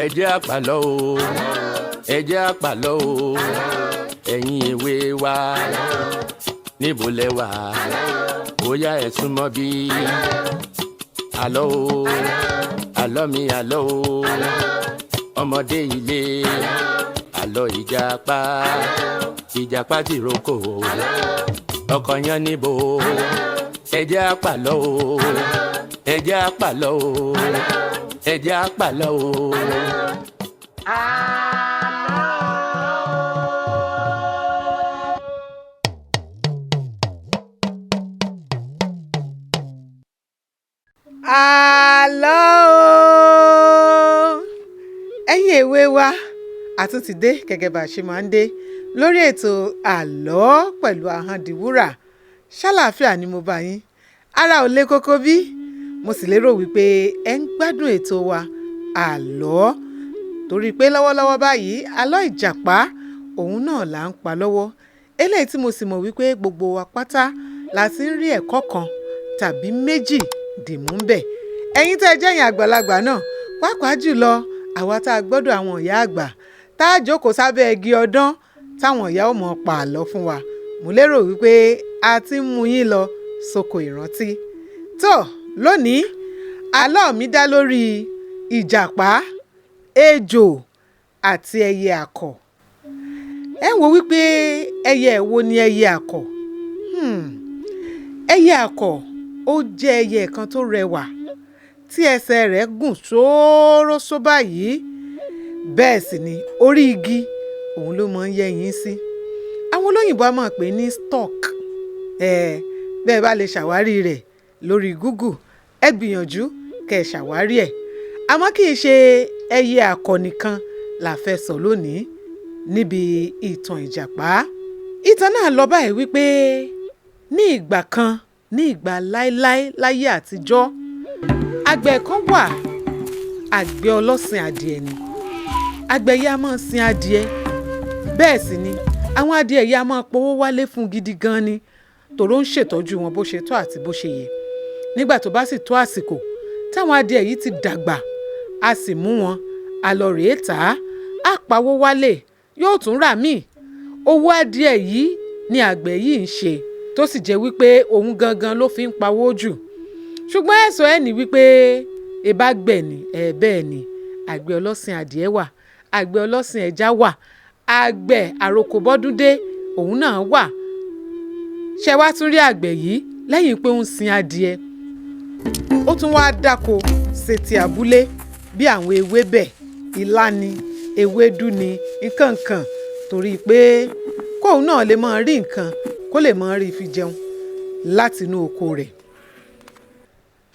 Ẹ jẹ́ á pàlọ́ o, ẹ jẹ́ á pàlọ́ o, ẹ̀yin èwe wa, níbo lẹ wà? Bóyá ẹ súnmọ́ bí àlọ́ o, àlọ́ mi àlọ́ o, ọmọdé ilé, àlọ́ ìjàpá, ìjàpá tìrókò, ọkọ̀ yan níbo. Ẹ jẹ́ á pàlọ́ o, ẹ jẹ́ á pàlọ́ o, ẹ jẹ́ á pàlọ́ o. Àlọ́ o! Ẹ̀yin èwe wa, a tún ti dé gẹ́gẹ́ bá a ṣe máa ń dé lórí ètò àlọ́ pẹ̀lú Ahọ́ndìwúrà. Ṣàlàáfíà ni mo bá yín, ara ò le koko bí? Mo sì lérò wípé ẹ ń gbádùn ètò wa àlọ́, torí pé lọ́wọ́lọ́wọ́ báyìí àlọ́ ìjàpá òun náà là ń pa lọ́wọ́. Eléyìí tí mo sì mọ̀ wípé gbogbo wa pátá la ti ń rí ẹ̀kọ́ kan tàbí méjì dìmú ń bẹ̀. Ẹ̀yin tẹ́ ẹ jẹ́ ẹ̀yin àgbàlagbà náà, pàápàá jùlọ àwa tá a gbọ́dọ̀ àwọn ìyá àgbà tá a jókòó sábẹ́ igi ọdán táwọn ìyá ò mọ̀ pa àlọ́ fún wa. Mo lérò wípé a ti ń mú yín lọ sóko ìrántí. Tó lónìí, àlọ́ mi dá lórí ìjàpá, ejò àti ẹyẹ àkọ̀. Ẹ ń wo wípé ẹyẹ wo ni ẹyẹ àkọ̀? Ẹyẹ àkọ̀ ó jẹ́ ẹyẹ kan tó rẹwà tí ẹsẹ̀ rẹ̀ gùn sóórósó báyìí. Bẹ́ẹ̀ sì ni orí igi òun ló máa ń yẹ́yin sí. Àwọn olóyìnbo a máa pè é ní stork. Bẹ́ẹ̀ bá lè ṣàwárí rẹ̀ lórí Google, ẹ gbìyànjú kẹ́ ẹ ṣàwárí ẹ̀. Àmọ́ kì í ṣe ẹyẹ àkọ̀ nìkan la fẹ́ sọ lónìí níbi ìtàn ìjàpá. Ìtàn náà lọ báyìí wípé ní ìgbà kan, ní ìgbà láéláé láyé àtijọ́, àgbẹ̀ kan wà, àgbẹ̀ ọlọ́sìn adìẹ ni. Àgbẹ̀ yìí a máa sin adìẹ. Bẹ́ẹ̀ sì ni àwọn adìẹ yìí a máa powó wálé fún gidi gan ni, torí ó ń ṣètọ́jú wọn bó ṣe tọ́ àti bó ṣe yẹ. Nígbà tó bá sì tó àsìkò táwọn adìẹ yìí ti dàgbà, a sì mú wọn, a lọ rèé tà á, á pawó wálé, yóò tún rà míì. Owó adìẹ yìí ni àgbẹ̀ yìí ń ṣe, tó sì jẹ́ wípé òun gangan ló fi ń pawó jù. Ṣùgbọ́n ẹ̀sọ́ ẹ̀ ní wípé ẹ̀bá gbẹ̀ ni, ẹ̀ bẹ́ẹ̀ ni, àgbẹ̀ ọlọ́sìn adìẹ wà, àgbẹ̀ ọlọ́sìn ẹja wà, àgbẹ̀ àrokò bọ́dúndé òun náà wà. Ṣé wàá tún rí àgbẹ̀ yìí lẹ́yìn pé ó ń sin adìẹ? Ó tún wá dáko sétí abúlé bí àwọn ewébẹ̀, ilá ni, ewédú ni, nǹkan kan, torí pé kóun náà lè máa rí nǹkan kó lè máa rí fi jẹun látinú oko rẹ̀.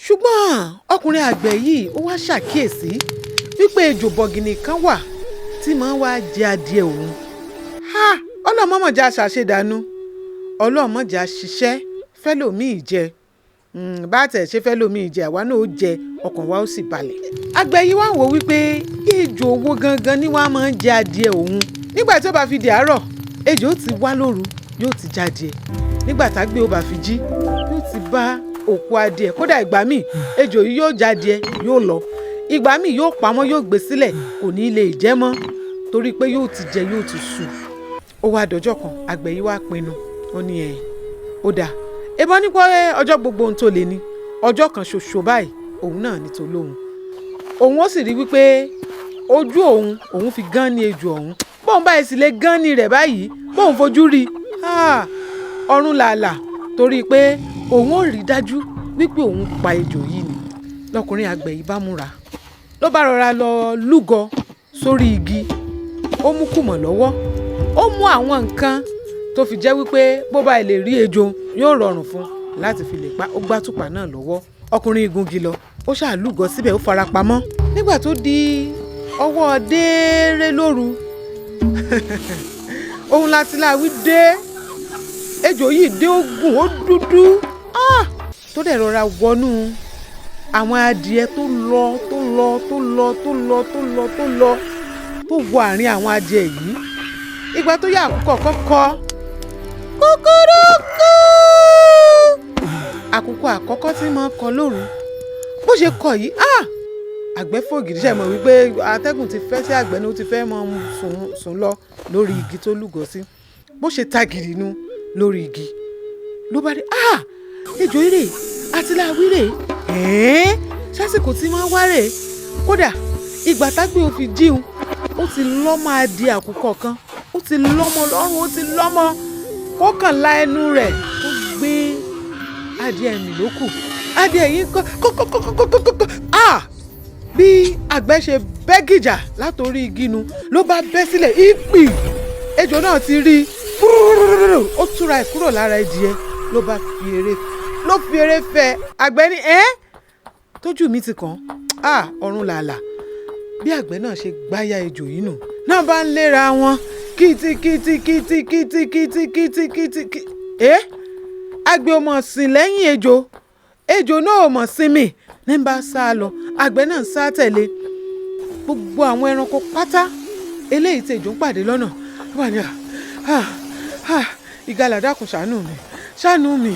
Ṣùgbọ́n ọkùnrin àgbẹ̀ yìí ó wá ṣàkíyèsí wípé ejò bọ̀gìnì kan wà tí máa ń wá jẹ adìẹ òun. Ha! Ọlọ́run má jẹ́ ṣàṣedànù, Ọlọ́run má jẹ́ ṣiṣẹ́ fẹ́lòmíì jẹ. Bá tẹ̀ ṣe fẹ́lòmíì jẹ, àwa náà ó jẹ, ọkàn wa ó sì balẹ̀. Àgbẹ̀ yìí wá ń wò wípé ejò owó gangan ni wá máa ń jẹ adìẹ òun. Nígbà tí ó bá fi di àárọ̀, ejò ó ti wá lóru, yóò ti jáde. Nígbà tágbé ó bá fi jí, yóò ti bá òkú adìẹ. Kódà ìgbà míì, ejò yìí yóò jáde, yóò lọ. Ìgbà míì yóò pamọ́, yóò gbé sílẹ̀, kò ní lè jẹ mọ́ torí pé yóò ti jẹ, yóò ti sú. Ó wá dọjọ́ kan, àgbẹ̀ yìí wá pinnu. Ó ní ẹ̀, ó dáa. Ẹbọ ní pé ọjọ́ gbogbo ohun tó lè ní, ọjọ́ kan ṣoṣo báyìí, òun náà ní tòlóhun. Òun ó sì rí wípé ojú òun, òun fi gán ní ejò ọ̀hún. Bóun báyìí sì lè gán ní rẹ̀ báyìí, bóun fojú rí, ọ̀run làálàá, torí pé òun ó rí dájú wípé òun pa ejò yìí ni. Lọkùnrin àgbẹ̀ yìí bá múra, ló bá rọra lọ lúgọ sórí igi. Ó mú kùmọ̀ lọ́wọ́, ó mú àwọn nǹkan tó fi jẹ́ wípé bó bá lè rí ejò yóò rọrùn fún un láti fi lè pa. Ó gbá tùpà náà lọ́wọ́. Ọkùnrin igungi lọ, ó ṣáà lúgọ síbẹ̀, ó fara pamọ́. Nígbà tó di ọwọ́ dééré lóru, òun láti láwí dé. Ejò yìí dé, ó gùn, ó dúdú, tó dẹ̀ rọra wọnú àwọn adìẹ tó lọ, tó lọ, tó lọ, tó lọ, tó lọ, tó lọ, tó wọ àárín àwọn adìẹ yìí. Ìgbà tó yá, àkùkọ kọ́kọ́ kúkúrúkú, àkùkọ àkọ́kọ́ tí máa ń kọ lóru, bó ṣe kọ yìí, Àgbẹ̀ fògìrì, ṣe mọ̀ wípé atẹ́gùn ti fẹ́ sí àgbẹ̀ ní ó ti fẹ́ mọ́ sùn lọ lórí igi tó lúgọ sí. Bó ṣe tagìrì nu lórí igi ló bá dé, ah, ejò eré àti láwí rè é, sásìkò tí wọ́n wá rè. Kódà ìgbà tágbé ò fi jíun, ó ti lọ́mọ adìẹ àkùkọ kan, ó ti lọ́mọ lọ́rùn, ó ti lọ́mọ, ó kàn la ẹnu rẹ̀ ó gbé adìẹ mi lókù. Adìẹ yìí kọ́ kọ́kọ́kọ́kọ́kọ́. Ah, bí àgbẹ̀ ṣe bẹ́ gìjà látòrí igi nu ló bá bẹ́ sílẹ̀ ìpì. Ejò náà ti rí i, ó túra ẹ̀ kúrò lára ẹdìẹ, ló bá fi eré, ló fi eré fẹ́ àgbẹ̀ ní ẹ́ tójú mi ti kàn á ọ̀run làlà. Bí àgbẹ̀ náà ṣe gbáyà ejò yìí nù náà bá ń léra wọn kìtìkìtì kìtìkìtì kìtìkìtì kìtìkìtì. Ẹ́ àgbẹ̀ ò mọ̀ sí lẹ́yìn ejò, ejò náà ò mọ̀ sí mi ní bá sá lọ, àgbẹ̀ náà ń sá tẹ̀lé. Gbogbo àwọn ẹranko pátá eléyìí tí ejò ń pàdé lọ́nà wà ní à ìgalà, dákun ṣàánú mi, ṣàánú mi,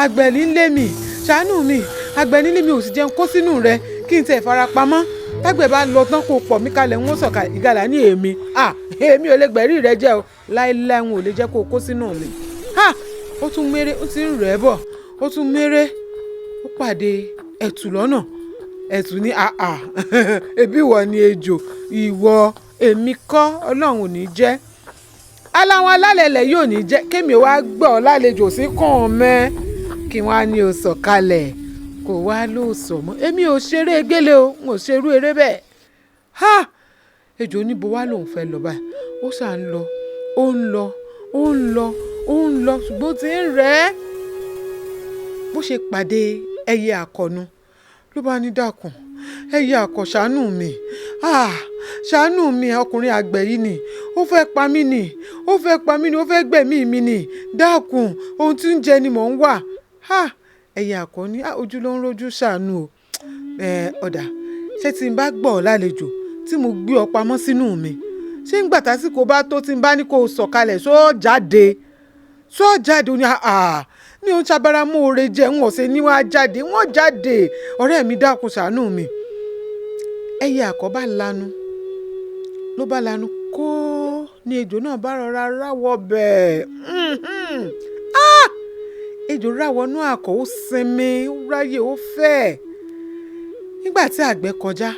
àgbẹ̀ nílé mi, ṣàánú mi, àgbẹ̀ nílé mi, ò sì jẹun kó sínú rẹ kí n tẹ̀ fara pamọ́. Tágbẹ̀ bá lọ tán, kó pọ̀ mí kalẹ̀ ń sọ̀ka. Ìgalà ní èmi, à èmi ò lè gbẹ̀rí rẹ jẹ́ o, láéláé n ò lè jẹ́ kó o kó sínú mi. Ha, ó tún méré, ó ti ń rẹ̀ bọ̀, ó tún méré, ó pàdé ẹ̀tù lọ́nà. Ẹ̀tù ní àà, ẹbí ìwọ ni ejò, ìwọ èmi kọ́, ọlọ́run ò ní jẹ́, aláwọn alálẹ̀lẹ̀ yóò ní jẹ́ kémi wá gbọ́ ọ lálejò sí kàn mẹ́ kí wọ́n á ní o sọ̀kalẹ̀ kò wá ló sọ̀ mọ́. Èmi ò ṣeré gélé o, n ò ṣerú eré bẹ́ẹ̀. Ha, ejò níbo wá lòun fẹ́ lọ báyìí? Ó ṣà ń lọ, ó ń lọ, ó ń lọ, ó ń lọ, ṣùgbọ́n ó ti ń rẹ̀ ẹ́. Bó ṣe pàdé ẹyẹ àkọ́nu ló bá ní, dákun ẹyẹ àkọ́, ṣàánú mi, ah, ṣàánú mi, ọkùnrin àgbẹ̀ yìí ni ó fẹ́ pa mí ni, ó fẹ́ pa mí ni, ó fẹ́ gbẹ̀mí mi ni, dákun, ohun tí ń jẹ ni mò ń wà. Ha, ẹyẹ àkọ́ ní ojú ló ń rojú ṣàánú o. Ọ̀dà, ṣé tí n bá gbọ́ ọ lálejò tí mo gbé ọ pamọ́ sínú mi, ṣé ń gbà tásìkò bá tó tí n bá ní kó o sọ̀kalẹ̀ só jáde, só jáde? Ó ní àà ní òun ṣabara mú oore jẹ ń ọ̀sẹ̀ ní wọ́n á jáde, wọ́n jáde, ọ̀rẹ́ mi, dákun ṣàánú mi. Ẹyẹ àkọ́ bá lanu, ló bá lanu kó ní ejò náà bá rọra ráwọ̀ bẹ́ẹ̀. Ejò ráwọ̀ nú àkọ́, ó sinmi, ó ráyè, ó fẹ́. Nígbà tí àgbẹ̀ kọjá,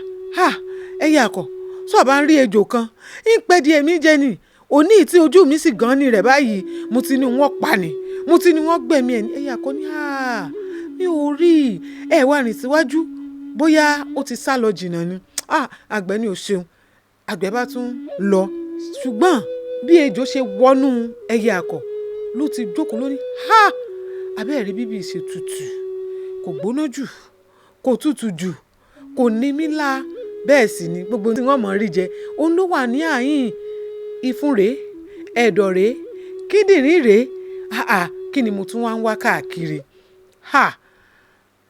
ẹyẹ àkọ́ sọ bá ń rí ejò kan ń pẹ́ di èmi jẹ ni òní tí ojú mi sì gan ni rẹ̀ báyìí, mo ti ní wọ́n pa ni, mo ti ní wọ́n gbẹ̀mí ẹ̀ ní. Ẹyẹ àkọ́ ní mi ò rí ẹ, wá rìn síwájú, bóyá ó ti sá lọ jìnnà ni. Àgbẹ̀ ni ò ṣeun. Àgbẹ̀ bá tún lọ, ṣùgbọ́n bí ejò ṣe wọnú ẹyẹ àkọ́ ló ti jókòó lóní, ha, abẹ́ẹ̀rí bíbí ṣe tutù, kò gbóná jù, kò tutù jù, kò ní mí la, bẹ́ẹ̀ sì ni gbogbo tí wọ́n mọ̀ rí jẹ òun ló wà ní àyín, ìfun rèé, ẹ̀dọ̀ rèé, kíndìnrín rèé, àà, kí ni mo tún wá ń wá káàkiri? Ha,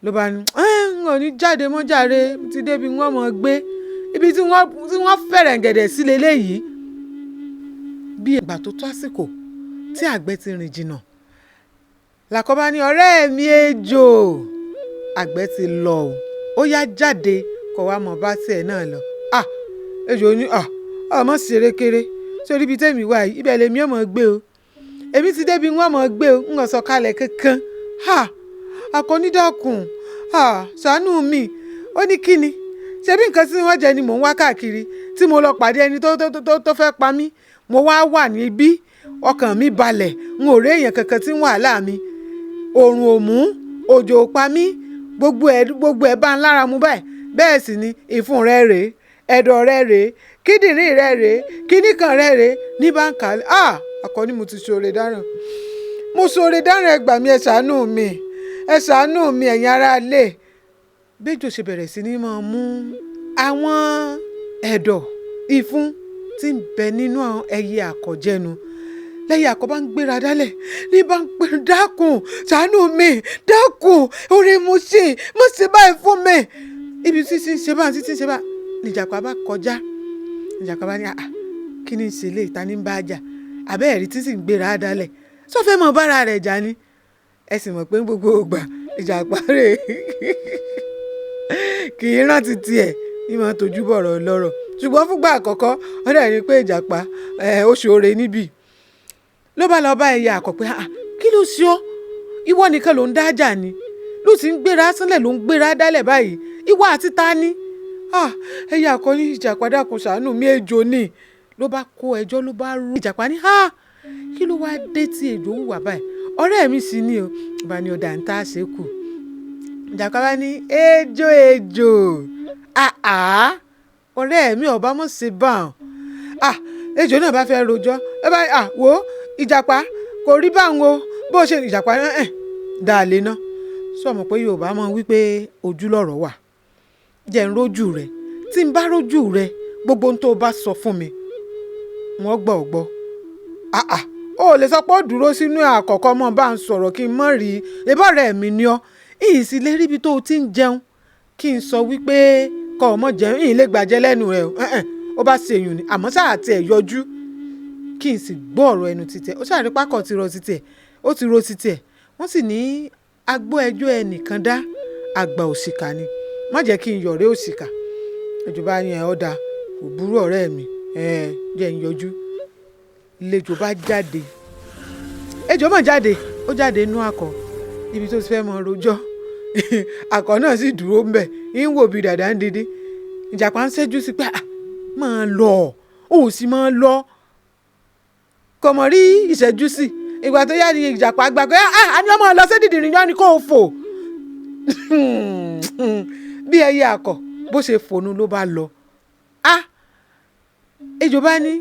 ló bá ní n ò ní jáde mọ́ jàre, ti débi wọ́n mọ̀ gbé ibi tí wọ́n fẹ̀rẹ̀ gẹ̀dẹ̀ sí leléyìí. Bí ìgbà tó tó àsìkò tí àgbẹ̀ ti rìn jìnnà làkọ́bá ní, ọ̀rẹ́ mi ejò, àgbẹ̀ ti lọ o, ó yá jáde kó wá mọ̀ bá tiẹ̀ náà lọ. Ah, ejò ní ah, ọmọ ṣerékeré sórí ibi tẹ́mi wà yìí, ibẹ̀ lèmi ò mọ̀ gbé o, èmi ti débi wọ́n mọ̀ gbé o, ń sọ̀kalẹ̀ kankan. Ha, akọni dákun, ha, ṣàánú mi. Ó ní kíni ṣebí nǹkan tí wọ́n jẹ ni mò ń wá káàkiri tí mo lọ pàdé ẹni tó fẹ́ pa mí, mo wá wà níbí, ọkàn mi balẹ̀, n ò rí èèyàn kankan tí ń wàhálà mi, òòrùn ò mú, òjò ò pa mí, gbogbo ẹ̀ bá ń lára mu báyìí, bẹ́ẹ̀ sì ni ìfun rẹ rèé, ẹ̀dọ̀ rẹ rèé, kíndìnrín rẹ rèé, kíní kan rẹ rèé ní báńkà. Ah, akọni, mo ti ṣoore dáràn, mo ṣoore dáràn, ẹ gbà mí, ẹ ṣàánú mi, ẹ ṣàánú mi, ẹ̀yin ará ilé. Béjò ṣe bẹ̀rẹ̀ sí ní máa mú àwọn ẹ̀dọ̀, ìfun tí ń bẹ nínú ẹyẹ àkọ́jẹ́nu lẹ́yìn àkọ́ bá ń gbéra dálẹ̀ ní bá ń pè, dákun ṣàánú mi, dákun, oore mo ṣe, mo ṣe báyìí fún mi. Ibi títí ń ṣe báyìí, títí ń ṣe báyìí, nìjàpá bá kọjá. Nìjàpá bá ní àà, kí ni ń ṣe lé ìta ní bá jà àbẹ́ẹ̀rí tí sì ń gbéra dálẹ̀, sọ fẹ́ mọ bára rẹ̀ jà ni? Ẹ sì mọ̀ pé gbogbo ògbà ìjàpá rè kì í rántí tiẹ̀. ní máa tójú bọ̀rọ̀ lọ́rọ̀. Ṣùgbọ́n fúngbà àkọ́kọ́ ó dà ní pé ìjàpá ó ṣoore níbí. Ló bá lọ bá ẹyẹ àkọ́ pé kí ló ṣe ọ́? Ìwọ nìkan ló ń dájà ni, ló sì ń gbéra sílẹ̀, ló ń gbéra dálẹ̀ báyìí, ìwọ àti ta ni? Ẹyẹ àkọ́ ní ìjàpá dákun ṣàánú mi, ejò ni. Ló bá kó ẹjọ́, ló bá rú ìjàpá ní kí ló wá dé tí ejò ń wà báyìí? Ọ̀rẹ́ mi sì ni o. Bá ní ọ̀dà ń tá a ṣe kù. Ìjàpá bá ní ejò ejò, ọ̀rẹ́ mi ọ̀bá mọ̀ ṣe bá ọ́n. Ejò náà bá fẹ́ rojọ́, ẹ bá wo ìjàpá kò rí báwọn o, bó ṣe ìjàpá náà dà lé ná. Sọ mọ̀ pé Yorùbá máa ń wí pé ojú lọ̀rọ̀ wà. Jẹ́ ń rójú rẹ, tí ń bá rójú rẹ, gbogbo ohun tó bá sọ fún mi, wọ́n gbọ́ ọ gbọ́. O lè sọ pé ó dúró sínú àkọ́kọ́ mọ́ bá ń sọ̀rọ̀ kí n mọ̀ rí. Ìbá ọ̀rẹ́ mi ni ọ́, ìyìn sì lè rí ibi tó o ti ń jẹun kí n sọ wípé kọ́ ọ mọ̀ jẹun, ìyìn lè gbàjẹ́ lẹ́nu rẹ o. Ó bá ṣe èyùn ni, àmọ́ sáà tí ẹ̀ yọjú kí n sì gbọ́ ọ̀rọ̀ ẹnu títẹ̀. Ó ṣàrí pákọ̀ ti rọ títẹ̀, ó ti ro títẹ̀. Wọ́n sì ní agbó ẹjọ́ ẹnìkan dá, àgbà òṣìkà ni. Má jẹ́ kí n yọ̀rẹ́ òṣìkà. Ejò bá ní ẹ ọ́ da, kò burú ọ̀rẹ́ mi, jẹ́ n yọjú. Lejò bá jáde. Ejò mọ̀ jáde, ó jáde nínú àkọ̀ níbi tó ti fẹ́ mọ rojọ́. Àkọ̀ náà sì dúró ń bẹ̀, ń wò bí dàda ń dìde. Ìjàpá ń ṣẹ́jú sí pé máa lọ, ó sì máa lọ. Kò mọ̀ rí ìṣẹ́jú sí. Ìgbà tó yá ni ìjàpá gbà pé a ní ọmọ lọ sí dìdìrín yọ ni kò fò. Bí ẹyẹ àkọ̀ bó ṣe fònú ló bá lọ. Ejò bá ní,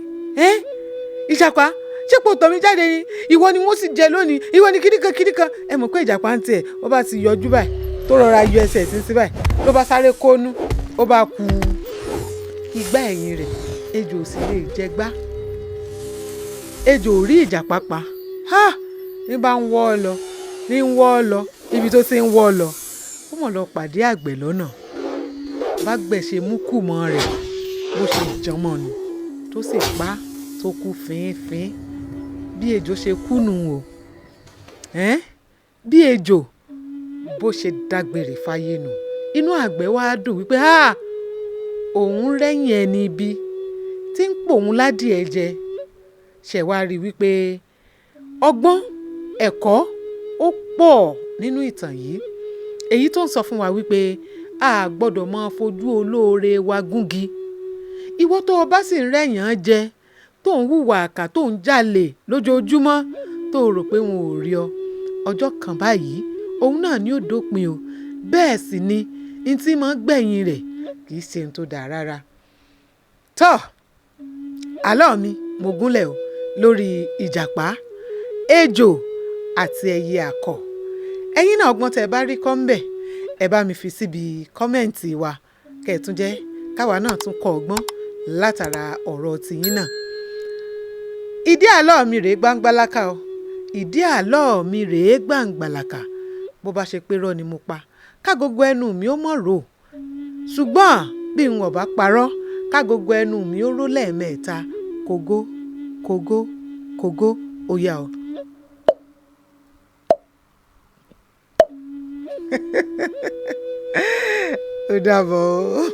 ìjàpá ṣé kò tọ̀ mí jáde ni? Ìwọ ni wọ́n sì jẹ lónìí, ìwọ ni kíníkan kíníkan. Ẹ mọ̀ pé ìjàpá ń tiẹ̀, ó bá ti yọjú báyìí, tó rọra yọ ẹsẹ̀ sí sí báyìí, ló bá sáré kónú, ó bá ku igbá ẹ̀yìn rẹ̀. Ejò ò sì lè jẹ gbá. Ejò ò rí ìjàpá pa. Ní bá ń wọ́ ọ lọ, ní ń wọ́ ọ lọ, ibi tó ti ń wọ́ ọ lọ. Ó mọ̀ lọ pàdé àgbẹ̀ lọ́nà. Bá gbẹ̀ ṣe mú kùmọ̀ rẹ̀, bó ṣe jọmọ nù, tó sì pa, tó kú fínfín. Bí ejò ṣe kú nù o. Bí ejò bó ṣe dágbére fáyé nù. Inú àgbẹ̀ wá dùn wípé òun rẹ́yìn ẹni ibi tí ń pòun ládìẹ jẹ. Ṣẹ̀ wá rí wípé ọgbọ́n ẹ̀kọ́ ó pọ̀ nínú ìtàn yìí. Èyí tó ń sọ fún wa wípé a gbọ́dọ̀ máa fojú olóore wa gúngi. Ìwọ tó o bá sì ń rẹ́yàn jẹ, tó ń hùwà àkà, tó ń jalè lójoojúmọ́, tó rò pé wọn ò rí ọ, ọjọ́ kan báyìí òun náà ni ó dópin o. Bẹ́ẹ̀ sì ni n tí máa ń gbẹ̀yìn rẹ̀ kì í ṣe ohun tó dáa rárá. Tọ́, àlọ́ mi mo gúnlẹ̀ o lórí ìjàpá, ejò àti ẹyẹ àkọ̀. Ẹ̀yin náà ọgbọ́n tẹ bá rí kọ́ ń bẹ̀, ẹ bá mi fi síbi kọ́mẹ̀ǹtì wa kẹ́ ẹ tún jẹ́ káwa náà tún kọ́ ọgbọ́n látara ọ̀rọ̀ tìyín náà. Ìdí àlọ́ mi rèé gbangbalaka o. Ìdí àlọ́ mi rèé gbangbalaka. Bó bá ṣe pé irọ́ ni mo pa, ká gbogbo ẹnu mi ó mọ̀ rò. Ṣùgbọ́n bí n ò bá parọ́, ká gbogbo ẹnu mi ó ró lẹ́ẹ̀mẹ́ta. Kógó, kógó, kógó, ó yá o. Ó dàbọ̀ o.